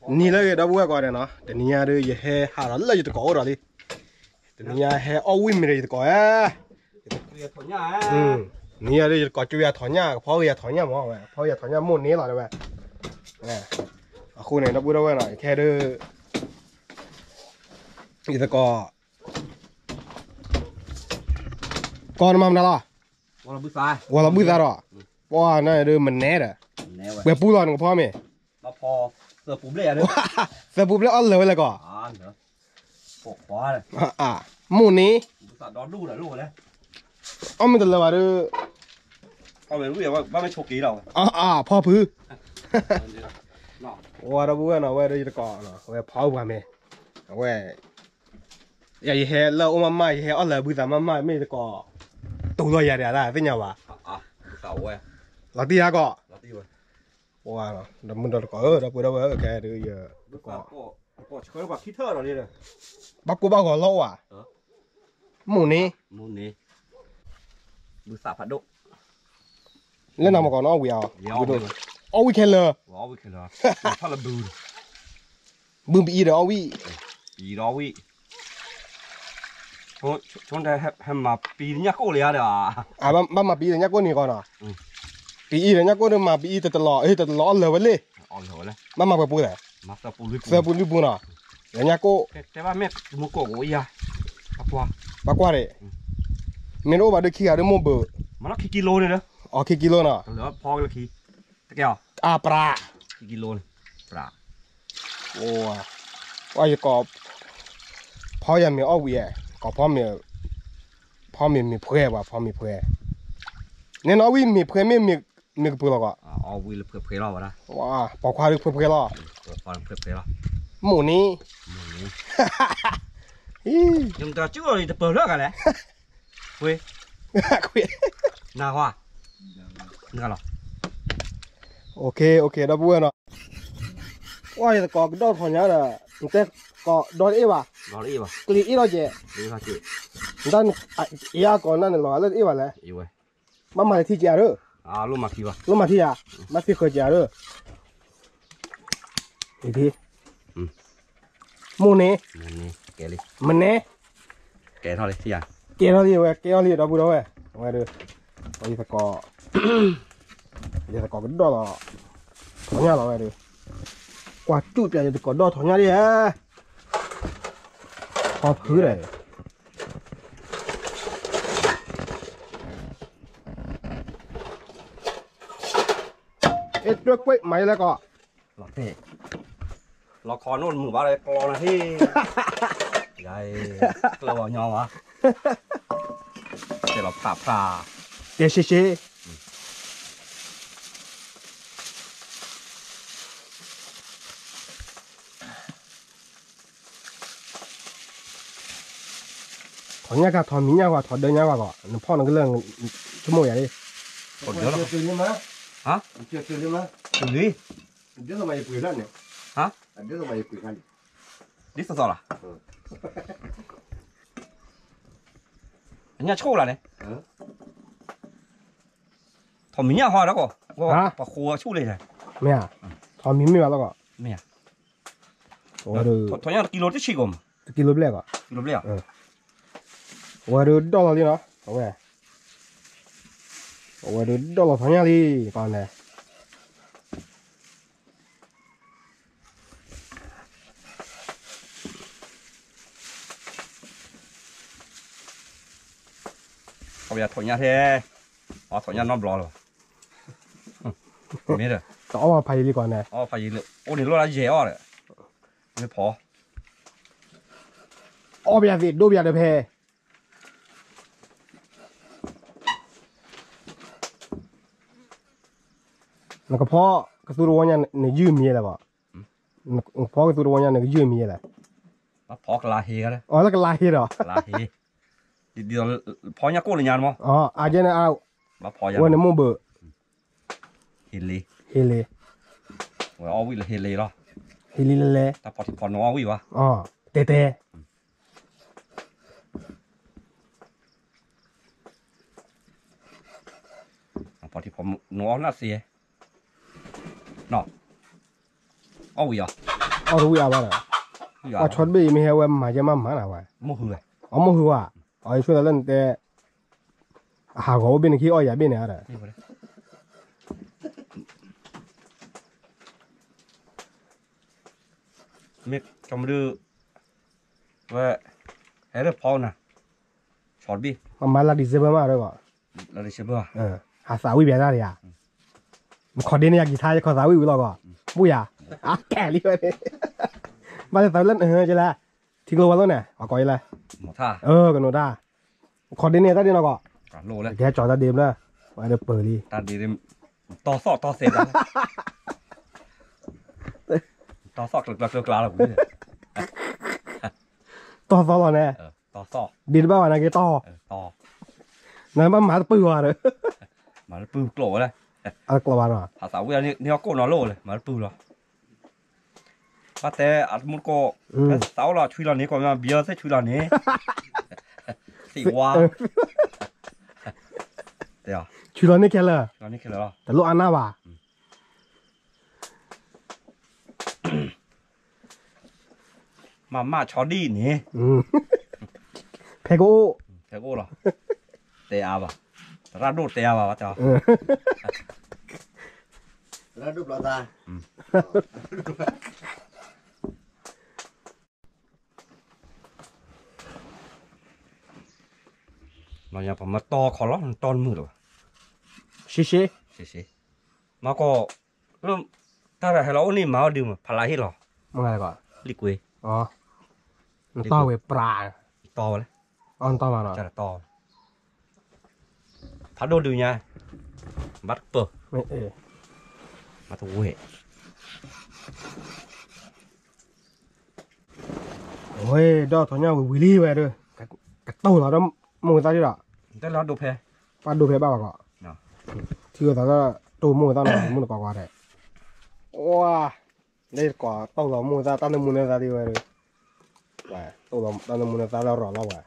နံၤလၢအဂ့ၤ ဒီပုၢ်ဝဲၢ်ကိးဂၤဒဲးနီၤ, တနံၤညါဒီး ယဟဲဟးဒီးလၢယသကိးအိၣ်ဒီးလံ, တနံၤညါဟဲအီၣ်ဝံၣ်မ့ၤဒီးယသကိးဧါ, နံၤညါဒီးယသကိးကၠိယၤထီၣ်ညၣ် ကဖီကယၤထီၣ်ညၣ်မးဝဲ ကဖီကယၤထီၣ်ညၣ်မိၢ်န့ၣ်လီၤတဲဝဲ, အဃိန့ၣ် ဒီပုၢ်ဝဲၢ်နီၤ ယခဲဒီး ယသကိး ကီၢ်နမၤမနုၤလီၤ, ဝဲလီၤဘုသးဒီး, ပှၤန့ၣ်ဒုးမနဲဒီး, ပှဲၤပူလီၤနကဖီမ့ၢ်, သၢပူဘျဲၣ်အီၣ်လၢာ်ဝဲလဲၣ်ကီး, မိၢ်န့ၣ်, အီၣ်မ့ၢ်တလၢာ်ဘၣ်ဒီး, ဖီဖု, ဝဲဒီပုၢ်ဝဲၢ်နီၤ ဝဲဒီးယသကိး, အဝဲဖီပှၤမ့ၢ်, အဝဲ ယဟဲလၢအိၣ်မးမး ယဟဲအီၣ်လၢာ်ဘုသးမးမး မ့ၢ်ယသကိး, တူၢ်လီၤယၤဒီးသ့ၣ်ညါဘၣ်, လီၤတံၢ်ဧါကီး, ဒီမုၢ်ဒီတကိးဧၢ ဒီပုၢ်ဝဲၢ်ဧၢ ခဲဒီးယသကိး, ဘၣ်ကိၢ်ဘၣ်ဂီၤလီၤဝဲ, မိၢ်န့ၣ်, လၢနၤမကီးနီၤအီၣ်ဝံၣ်ဧါ, အီၣ်ဝံၣ်ခဲလၢာ်, ဘုပအံၤဒီးအီၣ်ဝံၣ်, ဘၣ်မၤပအံၤဒီးညၣ်ကိၣ်န့ၣ်ကီးနီၤ, ပအံၤဒီးညၣ်ကိၣ်ဒီးမၤပအံၤတတလီၤ တတလီၤအီၣ်လၢာ်ဝဲလံ, ဘၣ်မၤပှဲၤပူသး, သၢပူလွံၢ်ပူနီၤ, ဒီးညၣ်ကိၣ်, ဘၣ်ကွၢ်, မ့ၢ်တအိၣ်ဘၣ်ဒီးခံဂၤဒီးမိၢ်ဘၣ်, ခံကံလိန့ၣ်ဒီး, ခံကံလိနီၤ, အပြး, ယကိး, ဖီယၤမ့ၤအီၣ်ဝံၣ်ဧါ, ကိးဖီမ့ၤ, ဖီမ့ၤမ့ၤဖှဲဘၣ် ဖီမ့ၤဖှဲ, နဲနီၤဝံၣ်မ့ၤဖှဲမ့ၢ်မ့ၤကပၢၤလီၤကီး, ပိာ်ခွါဒုးဖှဲဖှဲလီၤ, မိၢ်န့ၣ်, တပၢၤလၢဂၤလဲၣ်, ခွ့, ခွ့, နၢ်ဟါ, နၢ်လီၤ, ဒီပုၢ်ဝဲၢ်နီၤ, ကွၢ်ယသကိးကဒီၣ်ထီၣ်ညါဒီး, နတဲကိးဒီတအ့ၣ်ဘၣ်, ကျ့အ့ၣ်ထီၣ်ကဲ, နတၢ်အ့ၣ်အါကိးနၢ်န့ၣ်လီၤဂာ်လၢတအ့ၣ်ဘၣ်လဲၣ်, ဘၣ်မၤလၢထံကဲဧါ, လိၣ်မၤထံဧါ, ဘၣ်သ့ၣ်ဃၢၤကဲဧါ, မိၢ်န့ၣ်, မနဲ, ကဲထီၣ်လံဝဲ ကဲထီၣ်လံ ဒီပုၢ်ဒီဝဲၢ်, အဝဲဒီး, ယသကိး, ယသကိးကဒီၣ်လီၤ, ထီၣ်ညၣ်လီၤဝဲဒီး, ကွၢ်ကၠူၣ်ပျးယသကိးဒီၣ်ထီၣ်ညၣ်ဒ်ဧါ, ဟီဖုဒီး အဲ တွဲကွဲးမၤယလဲၣ်ကီး, လီၤတဲာ်, လီၤခီနိၣ်တမုာ်ဘၣ်ဒီးကျီနၤဟ့ၣ်, ယၤ, ကျၢၤဘၣ်ညီဘၣ်, တဲလီၤဖးဖး, တဲရှဲရှဲ ထီၣ်ညၣ်ခါ ထီၣ်မံၤညၣ်ဝဲ ထီၣ်ဒၢညါဝဲကီး နဖီၣ်နကလၢၢ်, ဆိကမိၣ်ယၤလံ, တုၤလံ, ဒ်သိးသိးလီၤ, ညၣ်ဆိၣ်လၢန့ၣ်, ထီၣ်မံၤညၣ်ဟီဒီးကီး, ပှၤဃိဆူၣ်လံ, မ့ၢ်ဧါ, ထီၣ်မံၤမ့ၢ်ဘၣ်လီၤကီး, မ့ၢ်ဧါ, ထီၣ်ညၣ်တကံလိတဆံးကီးမး, တကံလိဘျဲၣ်ကီး, အဝဲဒုးဒီၣ်လီၤလံနီၤ, အဝဲ, အဝဲဒုးဒီၣ်လီၤထီၣ်ညၣ်လံ, ကီးန့ၣ် အဝဲထီၣ်ညၣ်ထဲ, အထီၣ်ညၣ်နီတဘျီလၢၤဘၣ်, မ့ၢ်ဒီး, တအီၣ်ဖးယံာ်လံကီးန့ၣ်, အီၣ်ဖးယံာ်လံ, အိၣ်န့ၣ်လိၣ်လၢယဲၢ်အီၣ်ဒီး, မ့ၢ်ဖီ, အီၣ်ပယၤသ့ၣ်ဒိၣ်ပယၤဒီးဖဲ နကဖီကသူတဝီညါ နယုၢ်မံၤလဲၣ်ဘၣ်, နကဖီကသူတဝီညါ နကယုၢ်မံၤလဲၣ်, အီၤလၢကလါဟ့ဒီး, ဖီညၣ်ကိၣ်လၢညါမး, အကဲန့ၣ်, ဝဲန့ၣ်မိၢ်ဘၣ်, ဟ့လ့, ဟ့လ့, ဝဲအီၣ်ဝံၣ်လၢဟ့လ့လီၤ, ဟ့လ့လဲၤလဲၤ, တၢ်ဖီထံဖီနိအီၣ်ဝံၣ်ဘၣ်, တဲတဲ ဖီထံဖီနိအီၣ်နၢ်စ့, အီၣ်ဝံၤအီၤ, အီၣ်တဝံၣ်အါဘၣ်ဒီး, ပှၤဆီတဘ့ၣ်အံၤမ့ၢ်ဟဲဝဲမၤယဲမၤမၤနၤဝဲ, အီၣ်မ့ၢ်ဟုၣ်ဘၣ်, အီၤယဆိသးလၢနတဲ, အဟးဂီၤအိၣ်ဘ့ၣ်န့ၣ် ခံအီၣ်ယၤဘ့ၣ်န့ၣ်ဒီး, မ့ၢ်ကမဒု, ဝဲ, ဟဲလၢဖီနၤ, ဆီတဘ့ၣ်, မၤလၢ December မးဒီး, လၢ December, ဟးသးဝံၣ်ပျဲတၢ်ဒီးယၤ, နခီၣ်ဒ့န့ၣ်ယၤကံၤထါ ယခီၣ်သးဝံၣ်ဝံၤလီၤကီး, မူယၤ, အကဲလံဝဲန့ၣ်, ဘၣ်လၢသးဝံၣ်လၢနကလဲၣ်, ထံကျိဝဲလိၣ်န့ၣ် အကီးယလဲၣ်, ကနိးတၢ်, ခီၣ်ဒ့န့ၣ်တၢ်ဒ့နီၢ်ကီး, ကဲကၠီၤတၢ်ဒ့ဘျၢ, ဝဲဒၣ်ပၢၤလံ, တီၢ်သီၣ်တီၢ်သဲး, တီၢ်သီၣ်ကျၢၤကျၢၤကျၢၤလီၤ, တီၢ်သီၣ်လီၤန့ၣ်, ဒ့တဘၣ်ဘၣ်န့ၣ်က့တီၢ်, နဘၣ်မၤတပုၢ်ဝဲဒီး, မၤတပုၢ်ကျိာ်ဝဲလဲၣ်, အကျိာ်ဘၣ်နီၤ, ဖးသးဝံၣ်န့ၢ်အီၣ်ကိၣ်နီၤလိၣ်လဲၣ် မၤတပုၢ်လီၤ, ဘၣ်တဲအတမူတကိး, သးအိၣ်လီၤဆွံလီၤန့ၣ် ကီးမ့ၢ်ဘံအီၤသ့ၣ်ဆွံလီၤန့ၣ်, သ့ၣ်ဝါ, ဆွံလီၤန့ၣ်ခဲလၢာ်, တလိၣ်အါနၢ်ဘၣ် မၤမၢ်ဆီဒံၣ်န့ၣ်, ဖဲကအိၣ်, ဖဲကအိၣ်လီၤ, တဲအါဘၣ်, သရၣ်ဒိၣ်တဲအါဘၣ်ဘၣ်တဲ, သရၣ်ဒိၣ်ဘျီသး, ပမၤတီခီလီၤ တီတမုာ်လၢၤဘၣ်, ရှဲရှဲ, ရှဲရှဲ, မၤကီး, လၢ, တၢ်တဟဲလီၤအိၣ်န့ၣ်မၤအီၣ်ဒုးမး ဖးလးဟ့ၣ်လီၤ, လံကွ့, နတီဝဲပြး, နတီဝဲလဲၣ်, နတီဝဲ, ဖးဒိၣ်ဒုးညါ, ဘၣ်တပၢၢ်, ဘၣ်တဝဲ, ဝဲဒီးထီၣ်ညါဝံၤဝံၤလံဝဲဒီး, ကတိၢ်လီၤဒီးမိၢ်သၣ်ဒံးဒီး, ပၢ်ဒိဖဲဘၣ်ဘၣ်ကီး, ထံဂိၢ်သးဒၣ်တိၢ်မိၢ်သၣ်နီၤ မုၢ်နကီးကွၢ်ဒဲး, ဝါ, လၢကီးတိၢ်လီၤမိၢ်သၣ်တၢ်နၢမူနသါဒံးဝဲဒီး, တိၢ်လီၤတၢ်နၢမူနသါလၢရီၤလီၤဝဲ,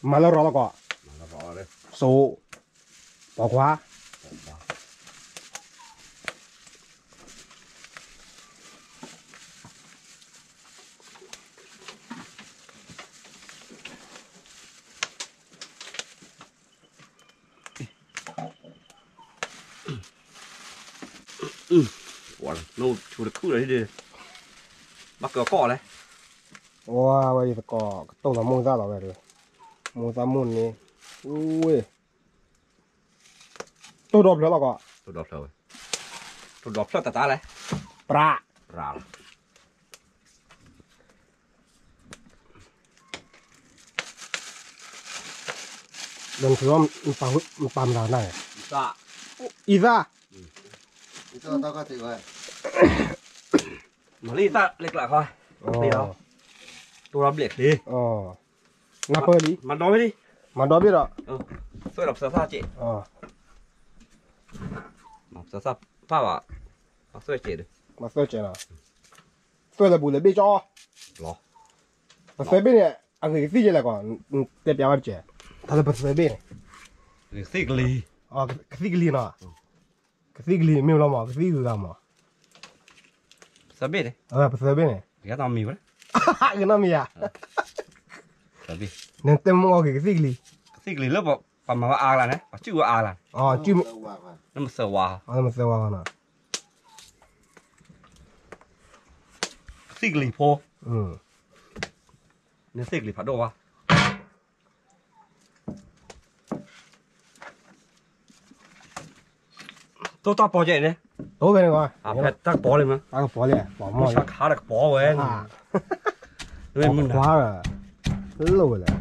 မၤလၢရီၤလီၤကီး, စိ, ပိာ်ခွါ ပှၤလၢနအိၣ်ဆူၣ်တခုၣ်လီၤဒ်, ဘၣ်ကၢကီၢ်လဲၣ်, ဝဲယသကိးကတိၢ်လီၤမိၢ်သၣ်လီၤဝဲဒီး, မိၢ်သၣ်မိၢ်န့ၣ်, ဝဲ, တိၢ်ဒီဖျၢၣ်လီၤကီး, တိၢ်ဒီဖျၢၣ်ဝဲ, တိၢ်ဒီဖျၢၣ်တတၢ်လဲၣ်, ပြး, ပြးလီၤ ဒီးနထုးအီၣ်, နပာ်မတၤနၤ, အံသၣ်, မၤလၢအံသၣ်လၢကျးခီ, တိၢ်ဒီဘျဲၣ်ချ့, နပၢၢ်လံ, မၤဒီဘ့ၣ်လံ, မၤဒီဘ့ၣ်ဒီး, သွဲၣ်ဒီးပသၢသၣ်စဲး, ပသၢသၣ်ပၣ်ဘၣ်, ပသွဲၣ်စဲးဒီး, ပသွဲၣ်စဲးလီၤ, သွဲၣ်လၢဘူးလၢဘ့ၣ်ကၠီ, ပသၢဘ့ၣ်န့ၣ် အဂ့ၤကသံၣ်ယဲလဲၣ်ကီး, တဲပျးဝဲတကဲး, တၢ်လၢပသၢဘ့ၣ်န့ၣ်, ကသံၣ်ကလံၤ, ကသံၣ်ကလံၤနီၤ, ကသံၣ်ကလံၤမ့ၢ်လီၤမး ကသံၣ်ဂုၤဂၤမး, ပသၢဘ့ၣ်န့ၣ်, ပသၢဘ့ၣ်န့ၣ်, ဂ့ၤနီတမံၤဧါ, နတဲမ့ၢ်အီၣ်က့ၤကသံၣ်ကလံၤ, ကသံၣ်ကလံၤလၢပှၤမၤဝဲအါလၢ်န့ၣ် ပှၤစုၣ်ဝဲအါလၢ်, နမ့ၢ်သၢဝါ, နမ့ၢ်သၢဝါနီၤ ကသံၣ်ကလံၤဖိ, နသ့ၣ်ကလံၤဖးဒိၣ်ဝါ, တိၢ်တၢ်ပီကဲန့ၣ်, တိၢ်ဖဲန့ၣ်, ဖဲတၢ်ကပီၤလံမး, တၢ်ကပီၤလံ, ပီၤမီၢ်ဆါခါတၢ်ကပီၤဝဲ, မ့ၢ်မုၢ်နၤ, လိၣ်ဝဲလဲၣ်,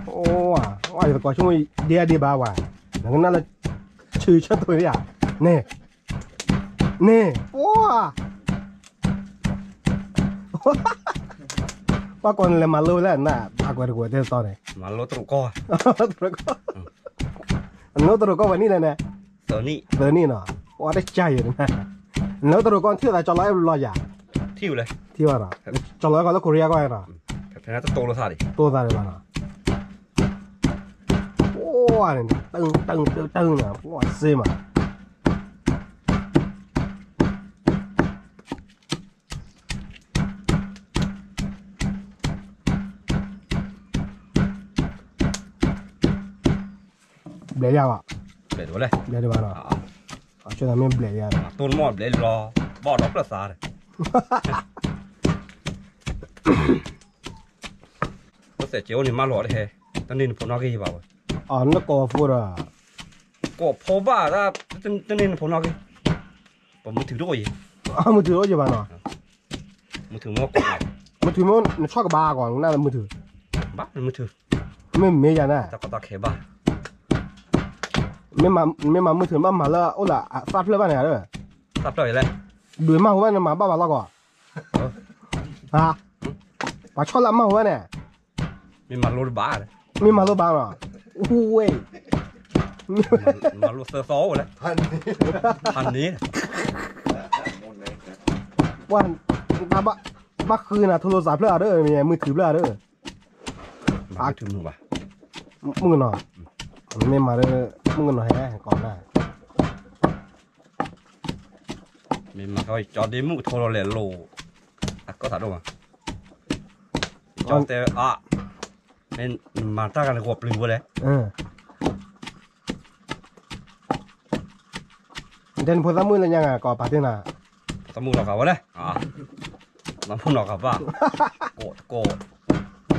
အိၣ်, ယသကိးဆိကမိၣ်ဒ့အဒ့ဘၣ်ဝဲ, နကနၣ်လၢ ဆၢဆၢတိၢ်ယၤ, န့ၣ်, န့ၣ်, ပှၤ, ပှၤကိးနလဲၤမၤလိဝဲလၢနဘၣ်ကွဲးတကွဲးတဲတီန့ၣ်, မၤလိတရူးကီၢ်, အနအိၣ်တရူးကီၢ်ဝဲနံၣ်လဲၣ်န့ၣ်, သၢနံၣ်နီၤ, ပှၤတကါယဲၢ်, နအိၣ်တရူးကီၢ်ထံၣ်သးကၠီလီၤအဲၣ်ဘျီယၤ, ထံၣ်ဝဲလဲၣ်, ထံၣ်ဘၣ်နီၤ, ကၠီလီၤအဲၣ်ကီးလၢခိရံယါကီၢ်နီၤ, ဖဲဖဲန့ၣ်တတိၢ်လိာ်သးဒံး, တိၢ်သးဒံးဘၣ်နီၤ ပှၤန့ၣ် တၢ်တၢ်တၢ်တၢ်န့ၣ် ပှၤစ့မး, ဘျဲးယၤဘၣ်, ဘျဲးဒိၣ်လဲၣ်, ဘျဲးဒိၣ်ဘၣ်နီၤ, အဆိကတၢ်မ့ၢ်ဘျဲးယၤ, တိၢ်နမီၢ်ဘျဲးလီၤ, ဘၣ်ဒီးဖျၢၣ်သးဒီး ပသဲးကဲအိၣ်န့ၣ်မးလီၤတဟဲ, တန့ၢ်နဖိနီၣ်ဂံၢ်ဘၣ်ဝဲ, နကိးဖိဒီး, ကိးဖိဘၣ်, တန့ၢ်နဖိနီၣ်ဂံၢ်, ပမုၢ်ထုးတအိၣ်ယံၤ, မုၢ်ထုးတအိၣ်ယံၤဘၣ်နီၤ, မုၢ်ထုးမ့ၢ်ကိး, မုၢ်ထုးမ့ၢ်နဆီၣ်ကဘၣ်ကီး နကနၣ်လၢမုၢ်ထုး, ဘၣ်မုၢ်ထုး, မ့ၢ်မ့ၢ်ယၤန့ၣ်, တၢ်ကီတၢ်ခဲဘၣ်, မ့ၢ်မၤမုၢ်ထုးဘၣ်မၤလၢအိၣ်လၢသၣ်ဖျၢၣ်ဘၣ်န့ၣ်, သၣ်ဖျၢၣ်လဲၣ်, ဒုးမၤဟူဘၣ်န့ၣ်မၤဘၣ်ဘၣ်လီၤကီး ပှၤဆီၣ်လၢအမၢ်ဟူဘၣ်န့ၣ်, မ့ၢ်မၤလိတဘၣ်, မ့ၢ်မၤလိဘၣ်နီၤ, ဝဲ, မၤလိသၢသီအိၣ်ဝဲလဲၣ်, ဖးန့ၣ်, ပှၤ, ဘၣ်ဃုနၤထိလိစးဖျၢၣ်ဧါဒီး မုၢ်ထုးဖျၢၣ်ဧါဒီး, မုၢ်ကနီၤ, မ့ၢ်မၤဒီး, မုၢ်ကနီၤဟဲကီးနၤ မ့ၢ်မၤကီကၠီဒ့မုၣ်ကထိလီၤလဲၤလိၤ, အကီၢ်သးဒိၣ်မး, ကၠီတဲအါ, မ့ၢ်နမၤတၢ်ဂၤနဂီၤပျုၤဝဲလဲၣ်, တဲနဖိသၣ်မုၣ်လၢညါဂၤ ကိးပာ်တ့ၢ်နၤ, သၣ်မုၣ်နီၤဂၤဝဲလဲၣ်, သၣ်မုၣ်နီၤဂၤဘၣ်, ကိးတကိး,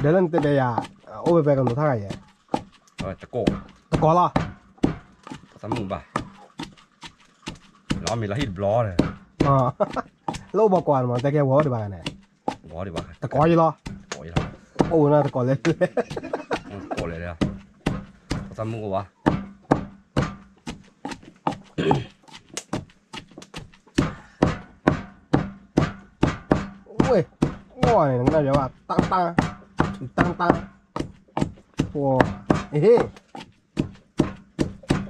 ဒီးလၢနတဲတဲယၤ, အိၣ်ဝဲဖဲကနိးထါဂၤယဲၢ်, တကိး, တကိးလီၤ, သၣ်မုၣ်ဘၣ် လီၤမ့ၢ်လီၤဟံၣ်တဘျီဒီး, လၢအိၣ်ဘၣ်ကွၢ်မး တဲကဲဝီၤဒံးဘၣ်န့ၣ်, ဝီၤဒံးဘၣ်, တကိးယံၤလီၤ, အိၣ်ဝဲန့ၣ်တကိးလဲၣ်, တကိးလဲၣ်, သၣ်မုၣ်အိၣ်ဘၣ်, ဝဲ, ဝဲန့ၣ် နကနၣ်ယၤဘၣ် တၢ်တၢ်, တၢ်တၢ်, ဝဲ, ဟ့ၣ်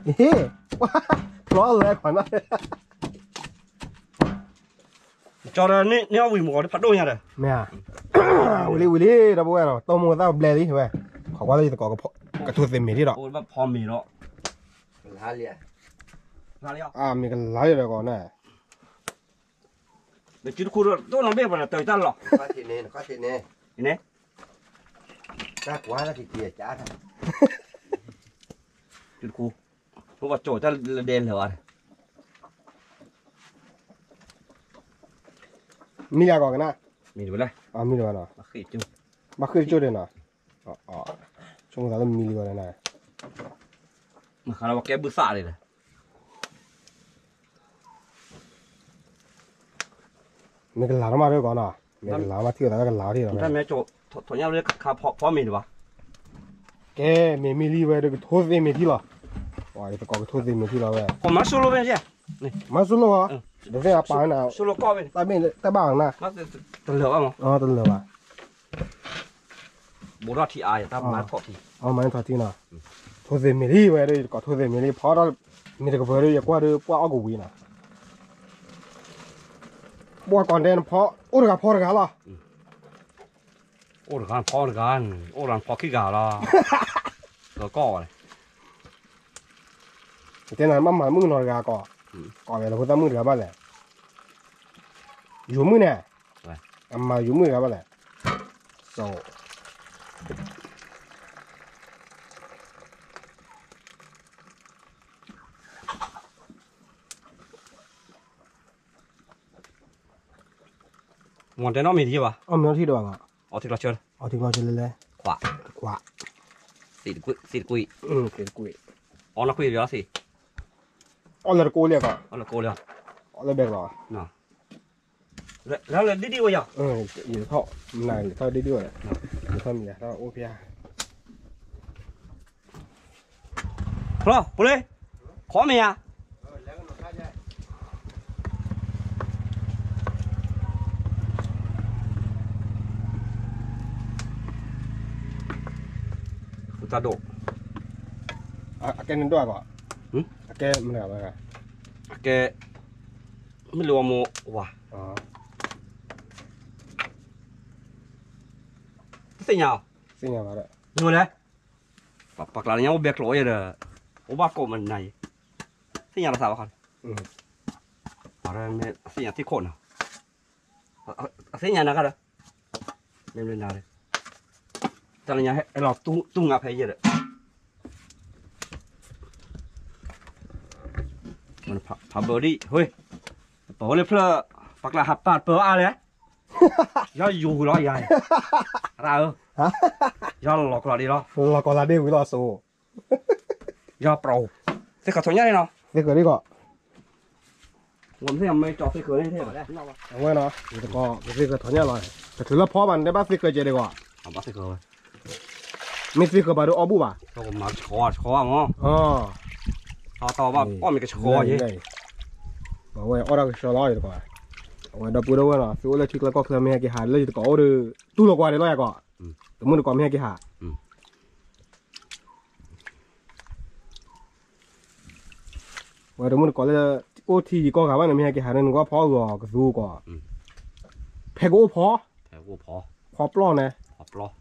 ဟ့ၣ်, ဖျီလဲၤခွါနၢ်, ကၠီဒီးန့ၢ်အီၣ်ဝံၤမ့ၢ်ဂီၤဖးဒိၣ်ညါဒီး, မ့ၢ်ဧါ, ဝံၤလံဝံၤလံ ဒီပုၢ်ဝဲၢ်ဒီး တိၢ်မူသၣ်ဘျဲလံဝဲ, ခီကွၢ်လၢယသကိးကထိသ့မ့ၤထံၣ်ဒီး, ဖီမ့ၤဒီး, မ့ၢ်ကလါလံဒီးကီးန့ၣ်, နစုတခူဒီး တိၢ်နီၣ်ဘ့ၣ်ပှၤဒီးတၢ်တၢ်လီၤ, န့ၣ်, တၢ်ကွၢ်လၢကက့ၤကၢ်, စုတခူ, ပှၤကၠီတၢ်လၢဒဲလၢာ်ဘၣ်, မံလၢကီးကနၣ်, မံတဝဲလဲၣ်, မံတဝဲနီၤ, ဘၣ်ဃ့ၢ်တကၠိၢ်ဒဲးနီၤ, ဆိကမိၣ်သးလၢမံလံဝဲဒၣ်န့ၣ်, မၤဃါလၢပှၤကဲဘုသၣ်ဒဲးဒီး မ့ၢ်ကလၤထီၣ်မးဒီးကီးနီၤ, မ့ၢ်ကလၤမးထံၣ်ဝဲသးလၢကလၤထံၣ်လီၤ, တၢ်မ့ၢ်ကၠီ, ထီၣ်ညါလၢခါဖီမ့ၤတဘၣ်, ကဲ, မ့ၢ်မံလံဝဲဒီး ကထိသ့မ့ၤထံလီၤ, ယသကိးကထိသ့မ့ၤထံလီၤဝဲ, မၤဆိလိဝဲ, မၤဆိလိ, ဒ်သိးအပာ်ဝဲနၤ, ဆိလိကီၢ်ဝဲ, တၢ်ဘၣ်နၤ, တလၢာ်ဘၣ်မး, တလၢာ်ဘၣ် ဘိးထီၣ်ထံအါ, တၢ်မၤထီၣ်ထံ, မၤထီၣ်ထံနီၤ, ထိသ့မ့ၤလံဝဲဒီး ယသကိးထိသ့မ့ၤလံ, ဖီထီၣ်မ့ၤတကပၤဒီး ယကွၢ်ဒီးပှၢ်အီၣ်ကဝံၤနီၤ, ပှၢ်ကီၢ်ဒဲးနဖီ, အိၣ်တဂၤဖီတဂၤလီၤ, အိၣ်တဂၤဖီတဂၤ, အိၣ်တဂၤဖီခံဂၤလီၤ, ကီၢ်ဝဲ, တဲနၤမၤမုၣ်ကနီၤတဂၤကီး, ကီးလဲၣ်လၢဖိသၣ်မုၣ်တဂၤဘၣ်လဲၣ်, ယိၤမုၣ်န့ၣ်, အမၤယိၤမုၣ်တဂၤဘၣ်လဲၣ်, မ့ၢ်တဲနီတမံၤတယံာ်ဘၣ်, အီၣ်မ့ၤအီထံဒိၣ်ဘၣ်, အီထံကျီဆၢ, အီထံကျီဆၢလဲၣ်လဲၣ်, ခွး, ခွး, သ့ၣ်တကွံၣ်, သ့ၣ်တကွံၣ်, သ့ၣ်တကွံၣ်, အီနီၢ်ကွံာ်ယီၤသ့ၣ်, အီၣ်လၢတကိးလံကီး, အီၣ်လၢကိးလံ, အီၣ်လၢဘဲကျီ, လဲၤလဲၤဒ်ဒ်ဝဲယၤ, ယထီၣ်, နၤလဲၤထီၣ်ဒ်ဒ်ဝဲလဲၣ်, ယထီၣ်မံၤလဲၤထီၣ်အိၣ်ဖဲ ဖျီ, ပူၤလ့, ခီမ့ၢ်ယၤ, တၢ်ဒိၣ်, အကဲနဒိၣ်အဂီၢ်, အကဲမနုၤ, အကဲ, မ့ၢ်လၢဝဲမိၢ်ဝၤ, သ့ၣ်ညါ, သ့ၣ်ညါဘၣ်ဒီး, ယိၤလဲၣ်, ပှၤကျါလၢညါအိၣ်ဘဲကျိးအံၤဒီး, အိၣ်ဘၣ်ကိးမနၤယံၤ, သ့ၣ်ညါလီၤသးဘၣ်ခီ, အသ့ၣ်ညါသ့ၣ်ခိၣ်နီၤ, အသ့ၣ်ညါနၤခါဒီး, မ့ၢ်နၤဒီး, တၢ်လၢညါဟဲလီၤတူၢ်ငါဖဲယဲၢ်ဒီး, ဖးဘၢဒံး, ပဝဲလၢဖျၢၣ်, ပကျါဟးပာ်ပၢအါလဲၣ်, ယီယိၤဝံၤလီၤယၤ, ရၣ်ဧၢ, ယီလီၤကီးလီၤဒ့လီၤ, လီၤကီးလီၤဒ့ဝံၤလီၤစိ, ယီပျီ, သ့ၣ်ဃီထီၣ်ညၣ်န့ၣ်နီၤ, သ့ၣ်ဃီဒံးကီး, မ့ၢ်ကၠီသ့ၣ်ဃီန့ၣ်, အဝဲနီၤ, ယသ့ၣ်ဃီထီၣ်ညၣ်လီၤ, တချုးလၢဖီဘၣ်န့ၣ် ဘၣ်သ့ၣ်ဃီကဲဒံးကီး, မ့ၢ်သ့ၣ်ဃီဘၣ်ဒီးအီၣ်ဘူၣ်ဘၣ်, မၤကဆှီဆှီမၢ်, အီၣ်တၢ်အီၣ်ဘၣ်အီၣ်မ့ၢ်ကဆှီယဲ, အဝဲအီၣ်တၢ်ကဆှီလီၤယတကိး, အဝဲဒီပုၢ်ဒီဝဲၢ်နီၤ သုအိၣ်လၢထံချၢကီၢ်ချၢမ့ၢ်ဟဲက့ၤဟးလၢယတကိးအိၣ်ဒီး တူၢ်လိာ်ကွၢ်ဒံးလီၤယၤကီး, တမုၢ်တကိးမ့ၢ်ဟဲက့ၤဟး ဝဲတမုၢ်တကိးလၢ အိၣ်ထံယံၤကီၢ်ဂၤဘၣ်န့ၣ် မ့ၢ်ဟဲက့ၤဟးန့ၣ် နကွၢ်ဖီအဂီၤကသူကီး, ဖဲကအိၣ်ဖီ, ဖီပျီၢ်န့ၣ်, အံၤ ဒီပုၢ်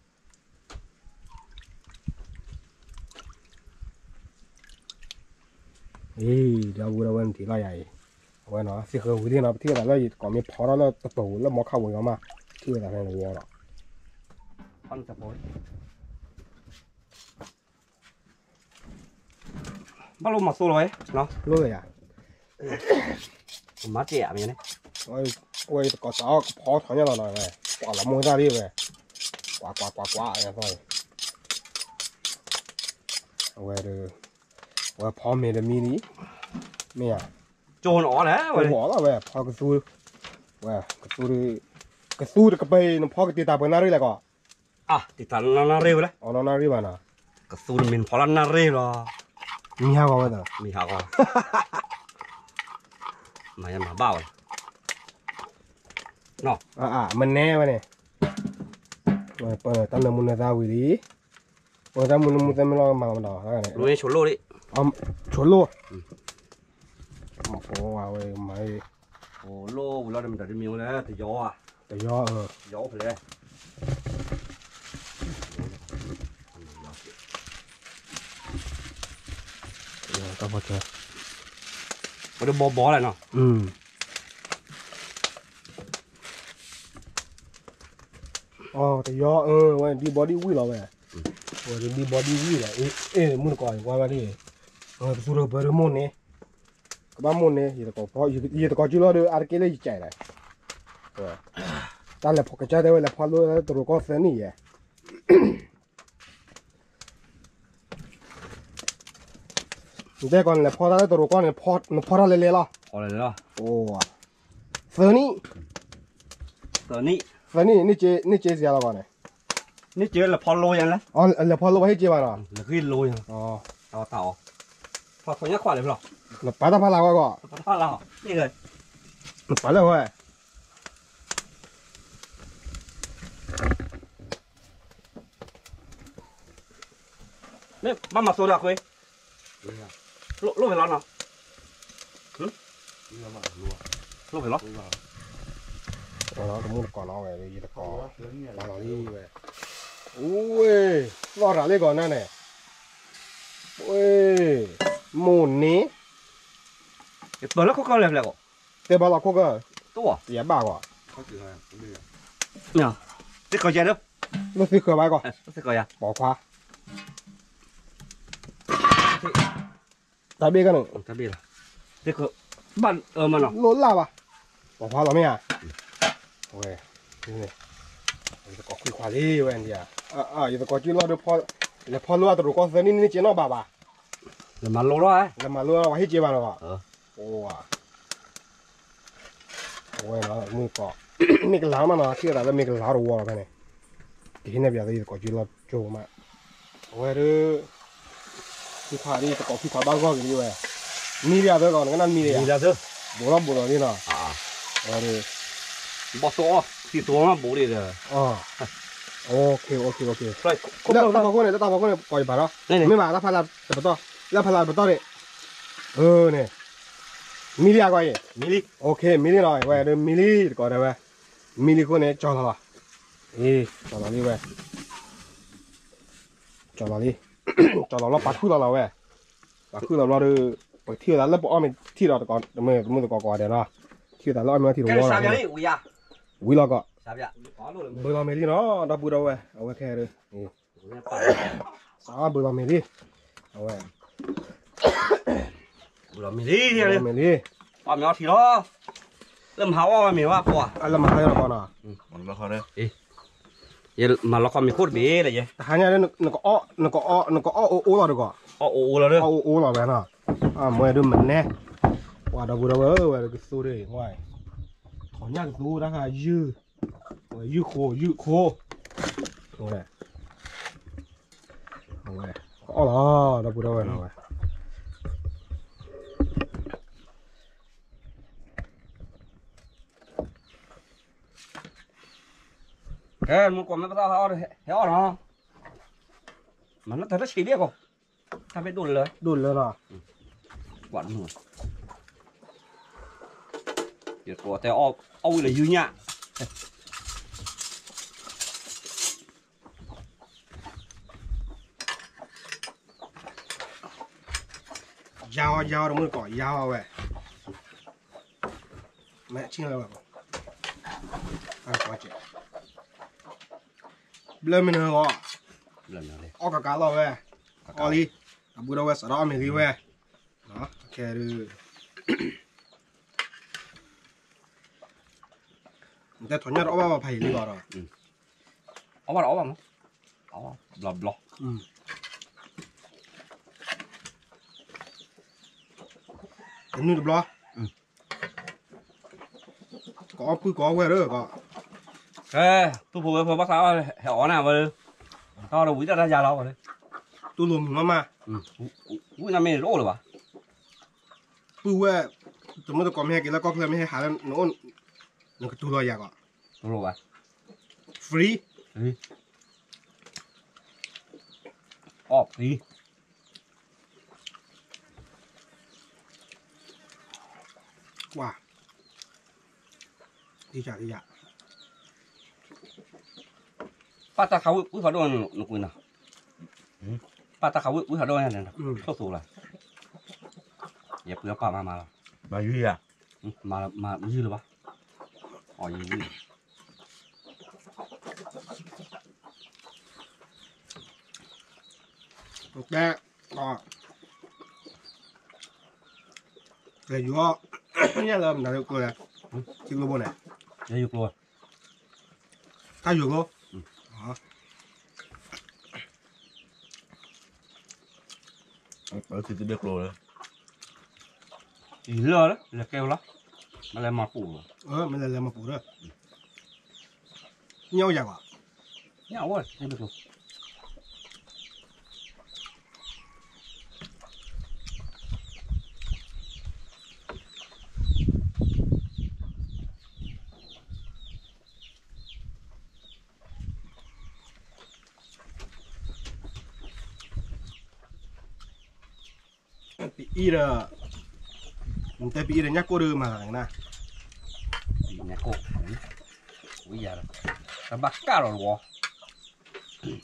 ဒီဝဲၢ်နထံၣ်လီၤယၤအံၤ, အဝဲနီၤ သ့ၣ်ဃီဝံၤဒ်နီၤ ပထံၣ်ဝဲဒၣ်လၢယတကိးမ့ၢ်ဖီထီၣ်လၢတတိၤလၢမီခါဝံၤအီၤမး, ထံၣ်ဝဲဒၣ်ဖဲန့ၣ်ဝံၤဒီး ဘၣ်လိၣ်မၤသိလီၤဝဲ, လိၣ်ယၤ, မၤကဲးအမ့ၢ်န့ၣ်, အဝဲယတကိးစးအီၣ်ကဖီထီၣ်ညါလီၤနီၤဝဲ, ကွၢ်လီၤမိၢ်သၣ်လံဝဲ, ကွၢ်ကွၢ်ကွၢ်ကွၢ်, အဝဲဒီး, အဝဲဖီမ့ၤတမံၤလံ, မ့ၢ်ဧါ, ကၠိနအီၣ်လဲၣ်ဝဲ, ကၠိလီၤဝဲ, ဖီကသူ, ဝဲ, ကသူ, ကသူတကပၤအံၤ နဖီကတံာ်တာ်ပှဲၤနၣ်ရံၣ်လဲၣ်ကီး, တံာ်တာ်နၣ်ရံၣ်ဝဲလဲၣ်, အီနၣ်ရံၣ်ဘၣ်နီၤ, ကသူတမံၤနဖီလၢနၣ်ရံၣ်လီၤ, မံၤဟးဂီၤဝဲ, မံၤဟးဂီၤ, မၤယမၤဘၣ်ဝဲ, မနဲဝဲန့ၣ်, တၢ်နၢမူနၢသါဝံၤလံ, တၢ်မူနၢမူသဲမ့ၢ်လီၤမၤလီၤမးဒီး, ဆိလိၣ်လံ, ဆိလိၣ်, မၤ, လိၣ်ဝံၤလီၤဒီးမတၤတမံၤဝဲလဲၣ် တယီၤ, တယီၤ, ယီၤအိၣ်ဖဲလဲၣ်, တၢ်ဖီဆၢ, ဝဲတဘီဘီလဲၣ်နီၤ, အတယီၤ, ဝဲဒံဘီဒံဝံၣ်လီၤဝဲ, ဝဲဒံဘီဒံဝံၣ်လီၤ, အ့ၣ် မုၢ်တကိးကွၢ်ဘၣ်ဒ်, ကသူတကပၤဒီးမိၢ်န့ၣ်, ကဘၣ်မိၢ်န့ၣ်, ယတကိးကၠိလီၤဒီး အါတက့ၢ်လၢယကဲးလဲၣ်, တၢ်လဲၤဖီကစၢ်တဲဝဲလဲၤဖီလိတရူးကီၢ်သၢနံၣ်ယဲၢ် နတဲကီးနလဲၤဖီတၢ်လၢတရူးကီၢ်န့ၣ် နဖီတၢ်လဲၤလဲၤလီၤ, သၢနံၣ်, သၢနံၣ်, န့ၢ်က့ၤစယၤလီၤကီးန့ၣ်, လဲၤဖီလိယၤလဲၣ်, လဲၤဖီလိဘၣ်ဟ့ၣ်က့ၤဘၣ်နီၤ, လၢဂ့ၢ်လိယၤ, တၢ်အီၣ်, နပာ်တၢ်ဖးလၢ်ဝဲကီး, နပာ်လၢဝဲ မ့ၢ်ဘၣ်မၤစိဒၣ်ခွ့, လိၣ်ဖဲလီၤနီၤ, လိၣ်ဖဲလီၤ, တမုၢ်တကိးနီၤဝဲ ယတကိး, လီၤလံဝဲ, အိၣ်ဝဲ, သီၣ်ရၤလံကီးနၤန့ၣ်, ဝဲ, မိၢ်န့ၣ်, ပၢၢ်လၢခိၣ်ကၢၢ်လဲၣ်ဖျဲၣ်ကီး, တဲဘၣ်လီၤခိၣ်ကၢၢ်, တယၤဘၣ်ကီး, သ့ၣ်ဃီယၤဒီး, သ့ၣ်ဃီယၤ, ပိာ်ခွါ, တၢ်ဘ့ၣ်ကန့ၣ်, ဘၣ်, လိၣ်လၢ်ဘၣ်, ပိာ်ခွါလီၤမ့ၢ်ဧါ, ဝဲ, ယသကိးခွံခွါလံဝဲ, ယသကိးကၠိလီၤဒီး, လဲၤဖီလိအတရူးကီၢ်သၢနံၣ်န့ၣ်က့ၤနီၣ်ဘၣ်ဘၣ်, လဲၤမၤလိလီၤ, လဲၤမၤလိလီၤ ပှၤဟ့ၣ်က့ၤဘၣ်လီၤဘၣ်, အိၣ်, အဝဲနီၤ မုၢ်ကီး, မ့ၢ်ကလၤမးနီၤ ထံၣ်ဝဲဒၣ်လၢမ့ၢ်ကလၤတဝီလီၤဖဲန့ၣ်, ကဟံးန့ၢ်ပယီၤသုယသကိးကၠိလီၤကၠိမး, အဝဲဒီး, ခံခွါဒ်သကိးခံခွါဘၣ်ဂီၢ်က့ၤဒ်ဝဲ, မံလံအသၢကီး နကနၣ်မံလံဧါ, ဘူးထီၣ်ဘူးထီၣ်လံနီၤ, အဝဲဒီး, ဘီၣ်သိၣ်အီၣ် သံသိၣ်မးဘူးလံဒီး, တၢ်ဖီခိၣ်န့ၣ် တၢ်ဖီခိၣ်န့ၣ် ကိးယပၤလီၤ, မ့ၢ်ဘၣ်တၢ်ဖးလၢတပတီၢ်, လၢဖးလၢတပတီၢ်န့ၣ်, န့ၣ်, မံလံအဂီၢ်အံၤ, မံလံနီၤ ဝဲဒီးမံလံတကိးဒၣ်ဝဲ, မံလံဃိန့ၣ် ကၠီၤလီၤလီၤ, အ့ ကၠီၤလီၤလံဝဲ, ကၠီၤလီၤလံ, ကၠီၤလီၤလီၤပာ်ခုၣ်လီၤလီၤဝဲ, ပာ်ခုၣ်လီၤဘျီဒီး, ပထံၣ်ဝဲဒၣ်လၢပအီၣ်မ့ၢ်ထံၣ်ဒီးတကိး, တမုၢ်တကိးကိးဂၤဒဲးနီၤ, ထံၣ်ဝဲဒၣ်လၢအီၣ်မ့ၢ်အီထံၣ်တဝီလီၤ, ဝံၤလီၤကီး, ဘုလီၤမ့ၢ်လံနီၤ ဒီပုၢ်ဒီဝဲၢ် အဝဲခဲအံၤဒီး, စးဘုလီၤမ့ၢ်လံ, အဝဲ, မ့ၢ်လံ, မ့ၢ်လံ, အီၣ်မ့ၤအီထံလီၤ, လၢမဟါအီၣ်ဝဲမ့ၤဝဲပှၤ, လၢမဟါအီၣ်လီၤကီနီၤ, ယမၤလီၤခီမ့ၤခိၣ်တဘ့ၣ်လၢယဲ, တဟါညါလၢ နကအီၣ်အိၣ်လီၤတကီး, အီၣ်အိၣ်လီၤဒီး, အီၣ်အိၣ်လီၤဝဲနီၤ, အမ့ၢ်ဒုးမနဲ, ပှၤဒီပုၢ်ဒီဝဲၢ်ဝဲကသူဒၣ်, ထီၣ်ညၣ်ကသူတၢ်ဃာ်ယုၢ်, ယုၢ်ဃိ ယုၢ်ဃိ, ဝဲ, ဝဲ, ကအီၣ်လီၤ, ဒီပုၢ်ဒီဝဲၢ်နီၤဝဲ ကဲ မူကိးမ့ၢ်ပသးဟဲအီၣ်နီၤ, မၤနီၢ်တၢ်တဆံးဘၣ်ကီး, တၢ်ဖဲဒိၣ်လၢ, ဒိၣ်လၢနီၤ, ကွၢ်နုာ်, ယကိးတဲအီၣ်ဝံၤလၢယုၢ်ညၣ် ယါအီၤ ယါအီၤတမုၢ်တကိး ယါအီၤဝဲ, မ့ၢ်ဆ့ၣ်လၢဝဲ, ဘျၢမ့ၢ်နဂီၢ်, အီၣ်ကကးလီၤဝဲ, အီၣ်လံ, အဘူးဒီးဝဲစးထီၣ်အီၣ်မ့ၤလံဝဲ, ခဲဒုး, နတဲထီၣ်ညၣ်တအီၣ်ဘၣ်ဝဲဖးယံာ်လံဘၣ်ဒီး, အီၣ်ဘၣ်ဒီးအီၣ်ဘၣ်မး, အီၣ်ဘျီဘျီ, တနုၤတဘျီ, ကအီၣ်ပုၢ်ကအီၣ်ဝဲၢ်ဒီးကီး, ကဲ, ပုၢ်ဖိဝဲၢ်ဖိဘၣ်သးအီၣ်ဟဲအီၣ်နၤဝဲ, တၢ်ဒီးဝံတၢ်တၢ်ယါလီၤဝဲ, တူၢ်လိာ်မုာ်မးမး, ဝံနၤမ့ၢ်တအိၣ်လၢၤဘၣ်, ပုၢ်ဝဲၢ်, တမုၢ်တကိးမ့ၢ်ဟဲက့ၤလၢကီၢ်ချၢမ့ၢ်ဟဲဟးလၢနအိၣ်, နကတူၢ်လိာ်ယၤကီး, တူၢ်လိာ်ဘၣ်, free, free, အီၣ် free. ကွၢ်, ပၢ်တၢ်ခးဝံၣ်ဝံၣ်ဖးဒိၣ်န့ၣ် နကွၢ်နီၤ, ပၢ်တၢ်ခးဝံၣ်ဝံၣ်ဖးဒိၣ်န့ၣ် ဆိၣ်သိးလီၤ, ယပှ့ၤအပၢ်မၤမၤလီၤ, မၤယုၢ်ယၤ, မၤမၤယုၢ်လၢၤဘၣ်, အီၣ်ယုၢ်ယုၢ် တဲ, လဲၤယူၤအီၣ်, ညၣ်လၢမနုၤလၢကျိလဲၣ်, ထံကျိဘိန့ၣ်, လဲၤယူၤကျိ, တၢ်ယူၤကျိ, ထံတဘ့ၣ်ကျိလၢ, ယလၢလၢကဲလီၤ, မ့ၢ်လဲၤမၤပူၤလီၤ, မ့ၢ်လဲၤလဲၤမၤပူၤလၢ, ညၣ်အိၣ်ယၤဘၣ်, ညၣ်အိၣ်, ပအံၤဒီး, နတဲပအံၤဒီးညၣ်ကိၢ်ဒီးမၤသးလဲၣ်နၤ, ပအံၤညၣ်ကိၢ်, ဝံယၤဒီး, တဘၣ်ကၢ်လီၤတဝီ,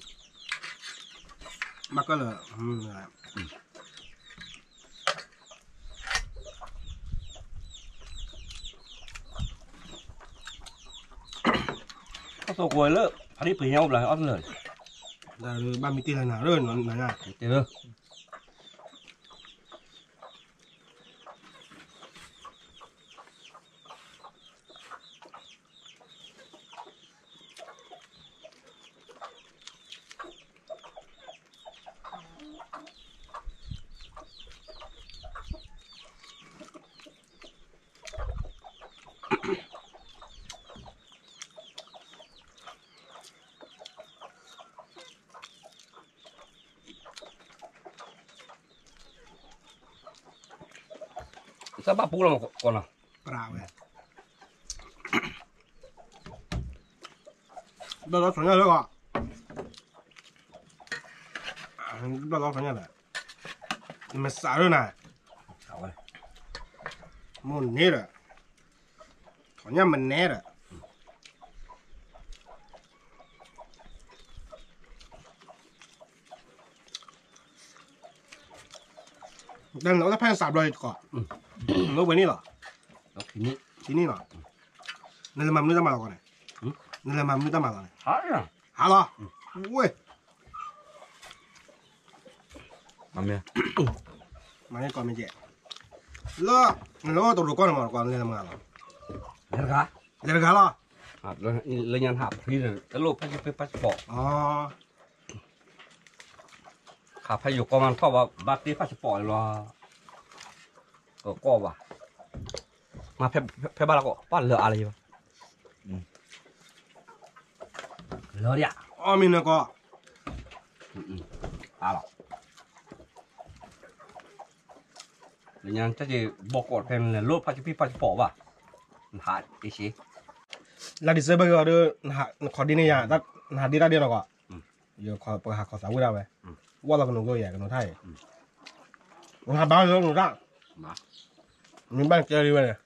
ဘၣ်ကၢ်လၢ, အီၣ်သိးကွဲလၢ, ဖးဒံၣ်ပှ့ၤညါအိၣ်ဘျီအီၣ်တလၢာ်, ဘၣ်မ့ၢ်တ့ၢ်လၢနၤ, တ့ၢ်လၢ သးဘၣ်ပူလီၤမးကီးနီၤ, ပြးဝဲ, ဘျီလီၤထီၣ်ညၣ်လၢကီး, ဘျီလီၤထီၣ်ညၣ်လၢ, နမ့ၢ်စးရၢနၤ, မိၢ်န့ၣ်ဒီး, ထီၣ်ညၣ်မနဲဒီး တၢ်န့ၣ်အိၣ်တၢ်ဖဲနစးဘျီတကီး, နအိၣ်ဝဲန့ၣ်လီၤ, ထံန့ၣ်လီၤ, နလဲၤမၤမနုၤတၢ်မၤလီၤကီးန့ၣ်, နလဲၤမၤမနုၤတၢ်မၤလီၤန့ၣ်, ဟါလီၤ, ဝဲ, မၤန့ၢ်ကီးမ့ၢ်ကဲ, လၢ နလၢတရူးကီၢ်န့ၣ်မး နကွၢ်လဲၤလၢမုၢ်ဂၤလီၤ, လဲၤတဂၤ, လဲၤတဂၤလီၤ, လၢညါနဟးဖှံဒီး တလိၣ်ဖးယိၣ်ဖးစပီး, ခးဖးယိၣ်ကီမးထီၣ်ဘၣ် ဘၣ်တ့ဖးစပီးလီၤ, ကကီၢ်ဘၣ်, မ့ၢ်ဖဲဘၣ်လၢကီၢ် ပၢ်လၢအါလၢယဘၣ်, လၢဒၣ်, အီၣ်မ့ၢ်နကီၢ်, အါလီၤ. လၢညါတၢ်က့ၤဘီကီးဖဲန့ၣ် လိၣ်ဖးစပံၢ်ဖးစပီးဘၣ်, နဟးအ့ၣ်စ့, လၢ December ဂီၤဒီး နခီဒ့န့ၢ်ယၤ, နဟးဒ့တၢ်ဒ့နီၢ်ကီၢ်, ယခီပဟးခီသးဝံၣ်ဒၣ်ဝဲ, ဝၢ်လီၤကနိးကၠိယၤ ကနိးထါအံၤ, နဟးဘါလၢနကီၢ်, မ့ၢ်ဘၣ်ကဲလံဝဲန့ၣ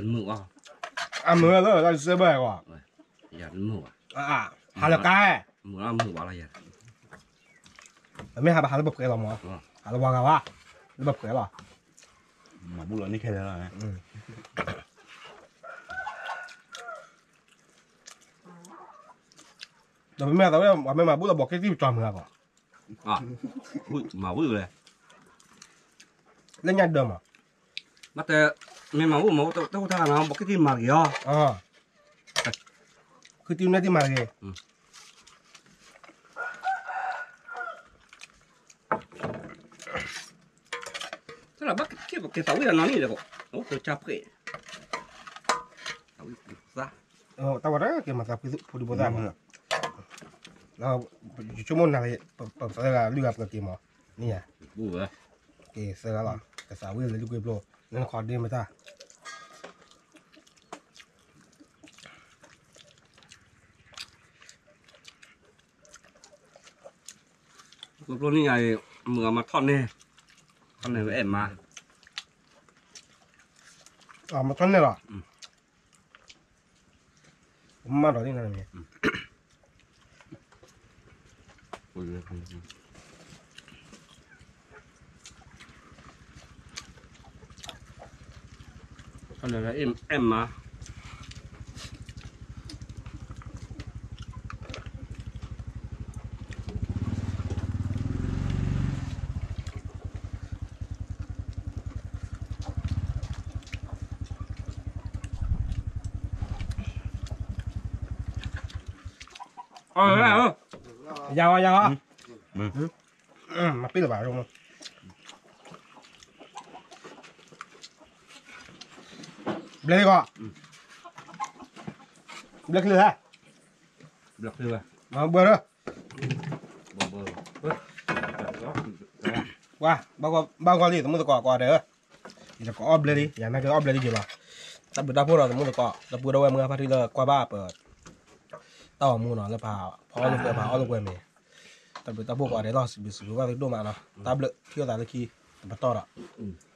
် မုာ်, အမုာ်လၢလၢ December ဂီၤ, ဟးလၢကါ, ပမ့ၢ်ဟးဘၣ်ဟးလၢပပှဲၤလီၤမး, ဟးလၢပှၤဂၤဘၣ်, လၢပပှဲၤလီၤ, မၤဘူၣ်လီၤန့ၣ်ခဲလၢာ်လီၤ, ဒီးပမ့ၢ်သးဝဲ ပှၤမ့ၢ်မၤဘူၣ်လီၤ ဘီးက့တံၢ်ပကၠီမုာ်အဂီၢ်, မၤဘူၣ်လဲၣ်, လၢညါဒၢးမး, ဘၣ်တဲ, မ့ၢ်မၤဘူၣ်မၤဘူၣ် တၢ်ဟူးတၢ်ဂဲၤနီၤ ဘီးက့တံၢ်မၤတဂ့ၤအီၤ, ဃုတံၢ်နဲၣ်တံၢ်မၤတဂ့ၤ တၢ်လၢဘၣ်က့ၤပက့ၤသးဝံၣ်အနီၢ်န့ၣ်ဒီး, အိၣ်ကၢကၢဖှဲး, သးဝံၣ်သး, တၢ်ဝဲတၢ်က့ၤမၤသးဖှံဖိဒံဖိသၣ်မး, ယဆိကမိၣ်နၤလၢ ပသၢဂၤလွံၢ်ဂၤပကက့ၤမး, န့ၣ်ယၤ, က့ၤသၢဂၤလီၤ ကသးဝံၣ်လၢလုၢ်ကွ့ၢ်ဖျိ, လၢနခီဒ့မတၢ် ကွ့ၢ်ဖျိန့ၣ်ယၤအံၤ, မုၢ်အမၤထီၣ်န့ၢ်, ထီၣ်န့ၢ်ဝဲအဲၣ်မါ, မၤထီၣ်န့ၢ်လီၤ, မၤထီၣ်န့ၢ်န့ၣ် အဲၣ်မါ, ယၤဝဲယၤဝဲ, မၤပ့ၢ်လၢၤဘၣ်, ဘျဲၣ်လံကီး, ဘျဲၣ်ချ့, ဘျဲၣ်လၢ, ဘၣ်ဂီၢ်လံ သမုၣ်သကိးကိးဂၤဒဲးဧၢ, ယကအီၣ်ဘျဲၣ်လံ ယမ့ၢ်ကအီၣ်ဘျဲၣ်လံက့ၤလီၤ, တၢ်ဘျုးတၢ်ဖှိၣ်ဒီးသမုၣ်သကိး ဒီပုၢ်ဒီဝဲၢ်မုၢ်ဂၤဖါတံၢ်လၢကွၢ်ဘၣ်ပ တၢ်ဂီၤမူနီၤ လၢပဖီအီၣ်လိာ်ကွဲ ပှၤအီၣ်လိာ်ကွဲမ့ၢ်, တၢ်ဘျုးတၢ်ဖှိၣ်ကိးဂၤဒဲးလီၤ စံးဘျုးစံးဖှိၣ်ဘၣ်သုဒိၣ်မးနီၤ တၢ်ဘျုးထံၣ်လိာ်သးလၢခံ တပတီၢ်ဒီး